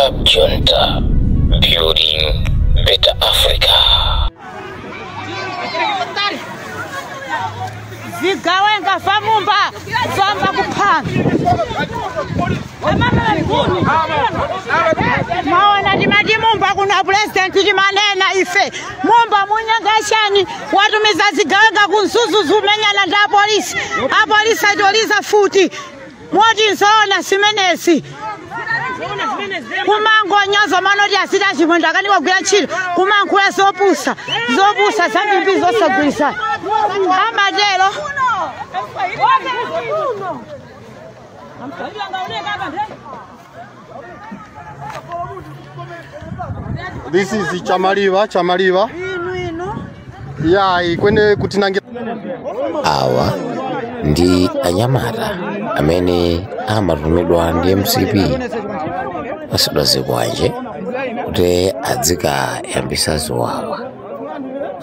Club Junta, building better Africa. Vigawenga famumba famba kuphanga maona ndimati Mumba kuna president timanena ife Mumba munyangashani watumiza zigawenga kunsuzu zumenyana ndi apolisi, apolisi atoliza futi moti nsoona simenesi kumango nyozo manoti asita chimwendo akanikwa kugwira ntchito kumankhula zopusa zopusa zambiri zosagwirizana amatero. This is Chamaliva, Chamaliva. Yeah, ikwene kutinange. Awa ndi anyamata amene amatumidwa ndi MCP asidwa zikwanje kuti adzikayambisa ziwawa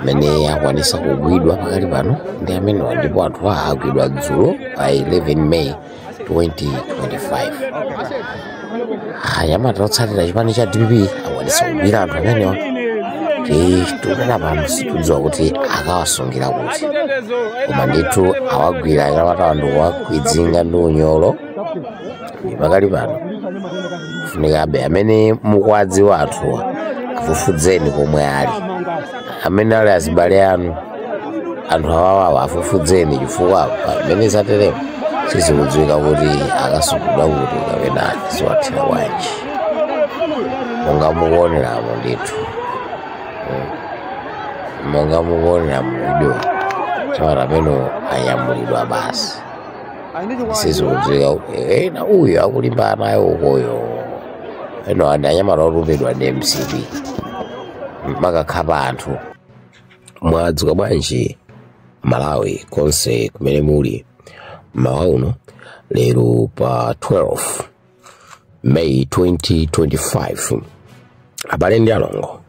amene akwanisa kugwidwa pakali pano ndi amenewa, ndipo anthu agwidwa dzulo pa 11 May 2025. Anyamata otsatira chipani cha DPP akwanisa kugwira anthu amenewa. Tikunena pano situdziwa kuti akawasungira kuti, koma ndithu awagwira anyamatawa ndikuwagwidzinga ndi unyolo. Pakali pano funikabe amene mukuwadziwa anthuwa afufudzeni komwe ali, amene ali azibale anu anthu awawawa afufudzeni, chifukwa pamene zateremo sizikudziwika kuti akasungidwa kuti kapena ziwathira bwanji. Monga mukuoneramo ndithu, monga mukuonera mu video chawata amene anyamulidwa basi, sizikudziwika ena uyu akulimba naye ukoyo eno ani anyamata otumidwa ndi MCP makakhapa anthu. Mwadzuka bwanji Malawi konse kumene muli mmawa uno lero pa 12 May 2025. Abale ndi alongo,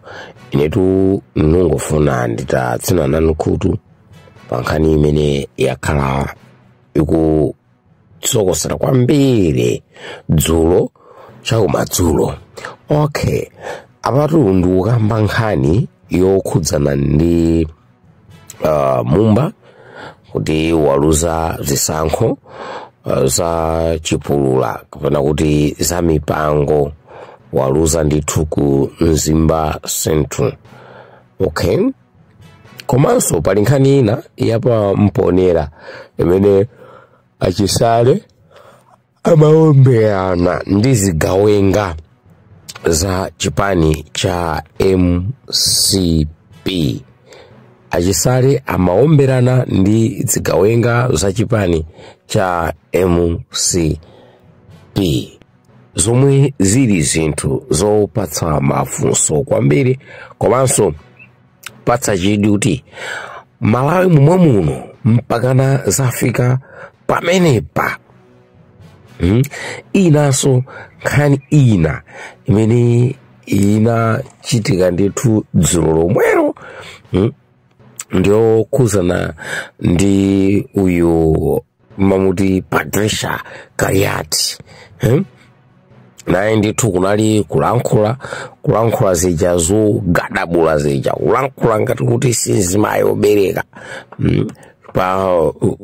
inetu ndingofuna nditatsina nanu khutu pa nkhani imene yakhala ikutsokosera kwambiri dzulo chakumadzulo. Okay, apatu ndikukamba nkhani yokhudzana ndi Mumba kuti waluza zisankho za chipulula kapena kuti za mipango, waluza ndithu ku Mzimba Central. Okay, komanso pali nkhani ina yapa Mponera imene achisale amaomberana ndi zigawenga za chipani cha MCP. Achisale amaomberana ndi zigawenga za chipani cha MCP, zomwe zili zinthu zopatsa mafunso kwambiri komanso patsa chidwi kuti Malawi momwe muno mpakana zafika pamenepa. Inanso nkhani ina imene inachitika ndithu dzulo lomwelo ndiyokhuzana ndi uyu mamuti Patricia Kaliati. Naye ndithu kunali kulankhula zija zogadabula zija, kulankhula ngati kuti sizimayi obereka pa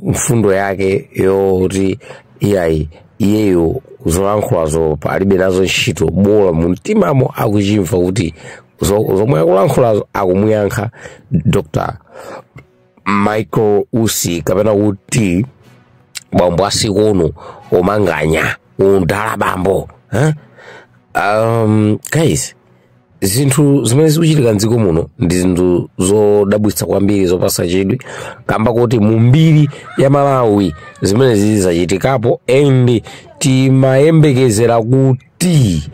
mfundo yake yoti iyayi iyeyo zolankhulazo palibe nazo ntchito, bola mumtimamo akuchimva kuti zomwe akulankhulazo akumuyankha Dr. Michael Usi kapena kuti bambo asikono omanganya undala bambo. Guys, zinthu zimene zikuchitika mdziko muno ndi zinthu zodabwitsa kwambiri zopatsa chidwi, kamba kuti mu mbiri ya Malawi zimene zizachitikapo, and timayembekezera kuti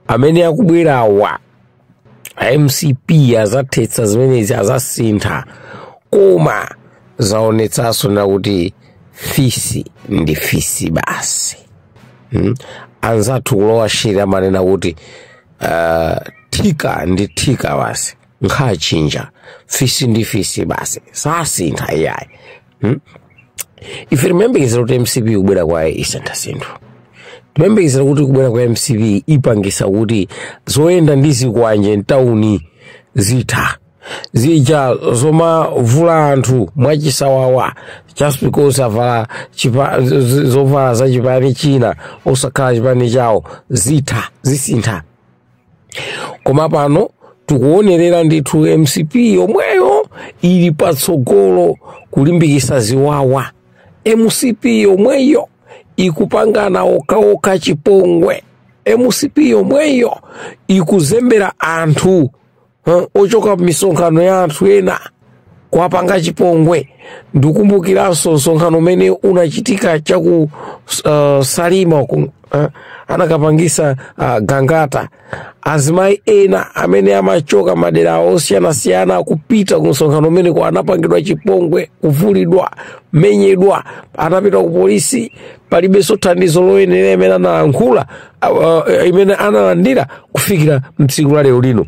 amene akubwerawa MCP azathetsa zimenezi, azasintha, koma zaonetsanso na kuti fisi ndi fisi basi. Anzathu kulowa shiri amanena kuti thika ndi thika basi, nkhachinja fisi ndi fisi basi, sasintha iyayi. Ife timayembekezera kuti MCP kubwera kwa isintha sinthu. Timayembekezera kuti kubwera kwa MCP ipangisa kuti zoyenda ndi zikwanje mtawuni zitha, zija zomavula anthu mwachisawawa just because avala zovala za chipani china osakhala chipani chawo, zitha, zisintha. Koma pano tikuonerera ndithu MCP yomweyo ili patsogolo kulimbikisa ziwawa. MCP yomweyo ikupangana okhaokha chipongwe. MCP yomweyo ikuzembera anthu ochoka misonkhano ya anthu ena kuwapanga chipongwe. Ndikumbukiranso msonkhano umene unachitika chaku Salima uku, anakapangisa Gangata. Azimayi ena amene amachoka madera osiyanasiyana kupita ku msonkhano umene kwa anapangidwa chipongwe, kuvulidwa, menyedwa, anapita ku polisi, palibenso thandizo loyenera imene analankhula, imene analandira kufikira mtsiku la lero lino.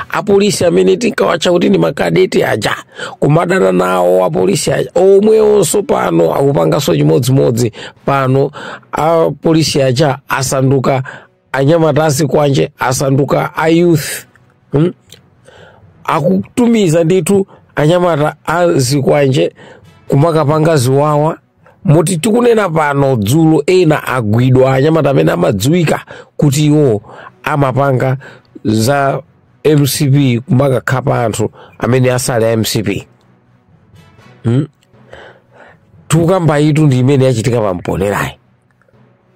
Apolisi amene tinkawatcha kuti ndi makadeti aja, kumadana nawo apolisi aja, omwewonso pano akupanganso chimodzimodzi. Pano apolisi aja asanduka anyamata azikwanje, asanduka a youth, Akutumiza ndithu anyamata azikwanje kumakapanga ziwawa, moti tikunena pano dzulo ena agwidwa, anyamata amene amadziwika kuti iwo amapanga za MCP, kumakakhapa anthu amene asali a MCP, Tikukamba itu ndi imene yachitika pamponerayi.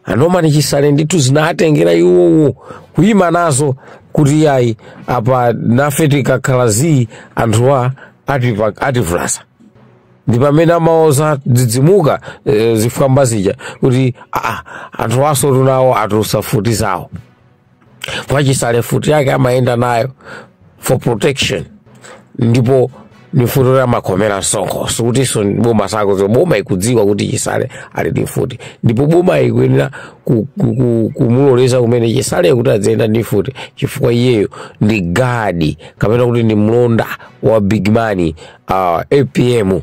A Norman Chisale ndithu zinatengera iwowo kuyima nazo kuti yayi, apa nafe tikakhala zii anthuwa ativulasa. Ndi pamene amaoza dzidzimuka zifwamba zija kuti aa, anthu aso tunawo atulusa futi zawo. Pachisale futi yake amayenda nayo for protection, ndipo ni futi kuti amakhomera msonkho. Sikutinso boma sako, boma ikudziwa kuti Chisale ali ndi futi, ndipo boma ikuyenera kumuloleza kumene Chisale kuti adziyenda ndi futi, chifukwa iyeyo ndi guard kapena kuti ndi mlonda wa big man, APM.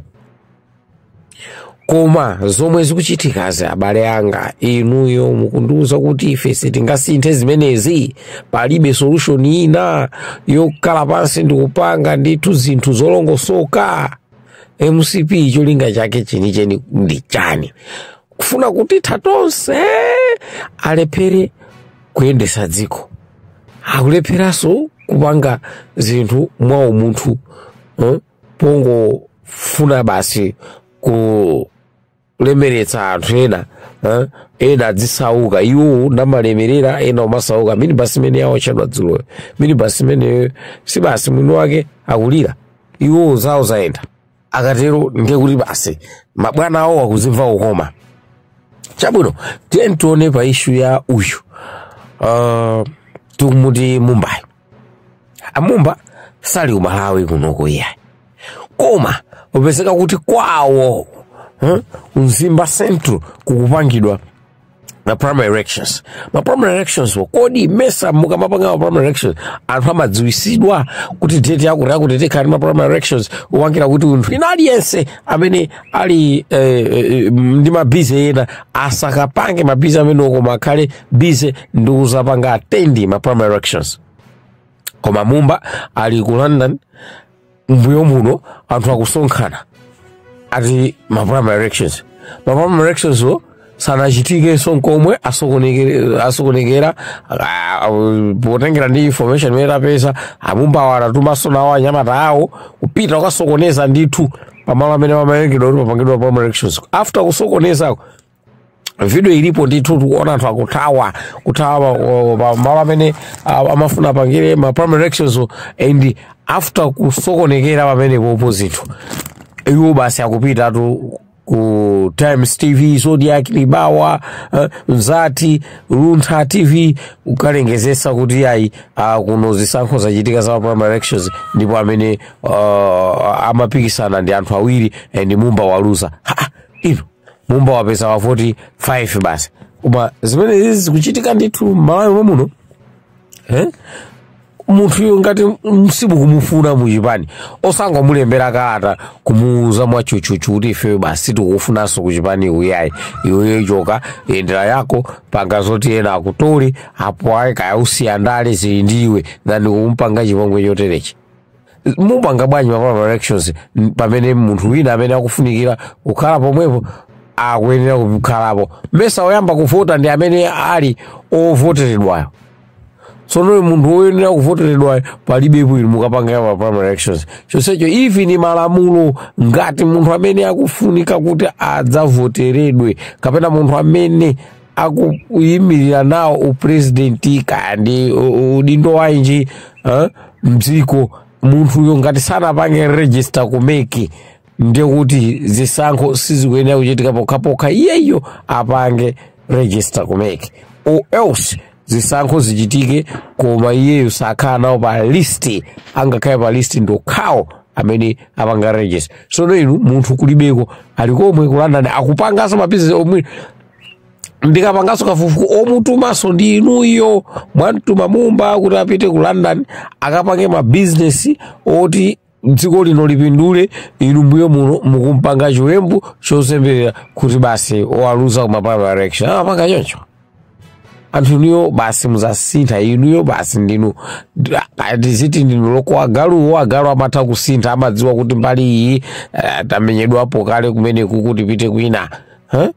Koma zomwe zikuchitikazi, abale anga, inuyo mukundiwuza kuti ife sitingasinthe zimenezi? Palibe solution ina yokhala pansi ndikupanga ndithu zinthu zolongosoka? MCP cholinga chake chenicheni ndi chani? Kufuna kutitha tonse, alephere kuyendesa dziko, akulepheranso kupanga zinthu mwa umunthu, Pongofuna basi kulemeretsa anthu ena, Ena adzisauka, iwo namalemerera, ena umasauka. Minibasi imene yawotchedwa dzuloyo, minibasi imeneyo si basi mwini wake akulira, iwo zawo zayenda. Akatero ndiye kuti basi mabwana awo akuzimva kukoma. Chabwino, tiye tione pa issue ya uyu tikumuti Mumbai. Amumba sali kumalawi kunoko iyayi, koma upezeka kuti kwawo, Mzimba Central kukupangidwa ma primary elections. Ma primary elections wo, kodi mesa mukamapanga ma primary elections anthu amadziwisidwa kuti date yakuti yakuti tikhali ma primary elections, uwangira kuti munthu ina aliyense amene ali ndi ma busy ena asakapange ma busy amene, koma akhale busy ndi kuzapanga attend ma primary elections? Koma Mumba ali ku London. Mbuyo muno anthu akusonkhana ati ma primary elections. Ma primary elections wo sanachitikenso nkomwe, asokonekera. Potengera ndi information imene tapeza, amumba anatumanso nawo anyamata awo kupita kukasokoneza ndithu pamalo amene pamayengedwa kuti papangidwa primary elections. After kusokonezako, video ilipo ndithu, tikuona anthu akuthawa, kuthawa pamalo amene amafuna apangire ma primary elections. And after kusokonekera pamenepopo zinthu, iwo basi akupitatu ku Times TV, Zodiac, Libawa, Mzati, Luntha TV kukalengezesa kuti ayi, kuno zisankho zachitika za primary elections, ndipo amene amapikisana ndi anthu awiri and Mumba waluza. Ha, ino Mumba wapeza wa 45 basi. Koma zimene zikuchitika ndithu m'Malawi muno, eh? Munthuyo ngati simukumufuna muchipani, osangomulembera kalata kumuuza mwachuchuchu kuti ifeyo basi tikukufunanso kuchipani uyayi, iweyo choka, yendera yako, panga zoti ena akutole apo ayi kaya usiya ndale zili ndiwe, than kumpanga chipongwe choterechi. Mupanga bwanji ma primary elections pamene munthu wina amene akufunikira kukhala pomwepo akuyenera kukhalapo? Mesa oyamba kuvota ndi amene ali ovoteredwayo? Tsono munthu woyenera kuvoteredwayo palibepo, inu mukapanga ma primary elections. Chonsecho even malamulo, ngati munthu amene akufunika kuti adzavoteredwe kapena munthu amene akuyimirira nawo upresidenti kaya ndi udindo wanji mdziko, munthuyo ngati sanapange register ku MEC, ndiye kuti zisankho sizikuyenera kuchitika pokhapokha iyeyo apange register ku MEC, or else zisankho zichitike koma iyeyo sakhala nawo pa list. Angakhale pa list ndokhawo amene apanga register. Sono inu munthu kulibeko, ali komwe ku London akupanganso mabizinesi omwe ndikapanganso kafukufuku omutumaso ndi inuyo. Mwamtuma Mumba kuti apite ku London akapange mabizinesi oti dziko lino lipindule, inu mbuyo muno mukumpanga chiwembu chozemberera kuti basi waluza kuma primary election. Amapanga choncho anthu? Inuyo basi muzasintha. Inuyo basi ndinu, tiziti ndinu loko agaluwo. Agalu amatha kusintha, amadziwa kuti mbali iyi tamenyedwapo kale kumeneku kuti pite kwina, huh?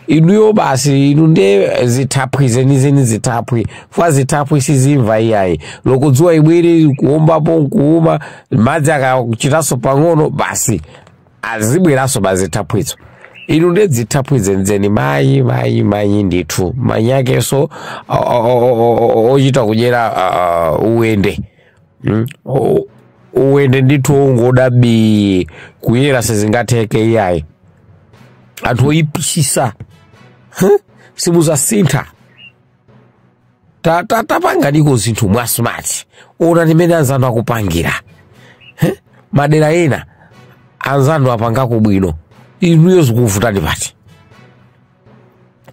Inuyo basi inu ndiye zithaphwi zenizeni, zithaphwi fa zithaphwi sizimva iyayi. Lokudziwa ibwere kuombapo nkuuma madzi, akachitanso pang'ono basi azibweranso bazithaphwizo. Inu ndiye zithaphwi zenizeni, mayi, mayi, mayi ndithu, manyakeso ochita kudyera uwende. Uwende ndithu ungoda bi kuyera sizingatheke iyayi. Anthu oyipisisa, huh? Simuzasintha. Tapanganiko zinthu mwa smart. Ona nimene anzanu akupangira. Huh? Madera ena anzanu apangako bwino, inuyo zikuvutani pati?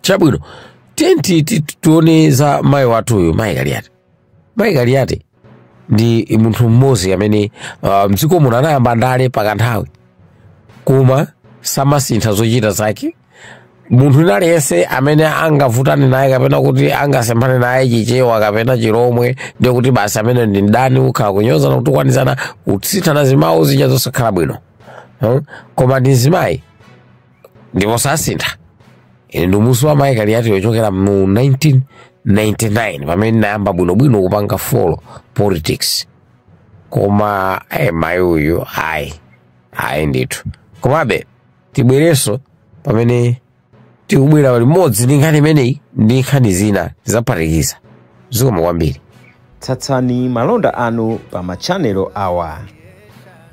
Chabwino, tenti tione za mayi wathuyu, mayi Kaliati. Mayi Kaliati ndi munthu mmodzi amene mdziko muno anayamba ndale pakanthawi koma samasintha zochita zake. Munthu aliyense amene angavutane naye kapena kuti angasemphane naye Chichewa kapena Chiromwe, ndiye kuti basi amene ndi mdani, kukhala kunyozana, kutukwanizana, kusinthana zimawu zija zosakhala bwino, huh? Koma ndi mzimayi ndipo sasintha. Ine ndi musi wa mayi Kaliati yochokera mu 1999 pamene ndinayamba bwinobwino kupanga follow politics. Koma mayi uyu ayi, ayi ndithu. Komabe tibwerenso pamene tikubwera limodzi ndi nkhani imeneyi ndi nkhani zina tizaphatikiza. Zikomo kwambiri. Tsatsani malonda anu pa machanelo awa: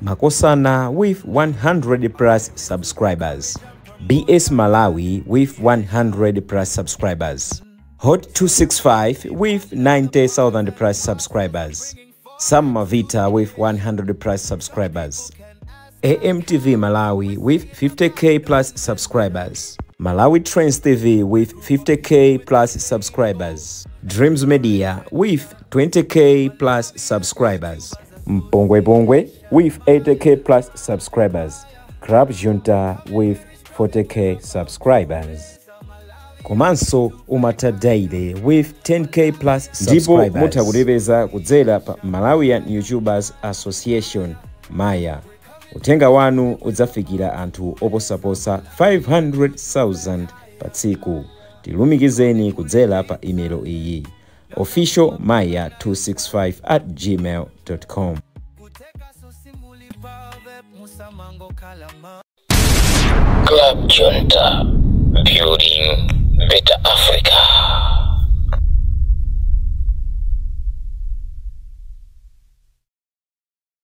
Makosana with 100 plus subscribers, BS Malawi with 100 plus subscribers, Hot 265 with 90,000 plus subscribers, Sam Mavita with 100 plus subscribers, AMTV Malawi with 50K plus subscribers, Malawi Trends TV with 50K plus subscribers, Dreams Media with 20K plus subscribers, Mpongwe Pongwe with 80K plus subscribers, Club Junta with 40K subscribers. Komanso Umata Daily with 10K plus Ndipo subscribers. Mutha kutipeza kudzera pa Malawian YouTubers Association, Maya. Uthenga wanu udzafikira anthu oposaposa 500,000 pa tsiku. Tilumikizeni kudzera pa imelo iyi: officialmaya265@gmail.com. Club Junta, building better Africa.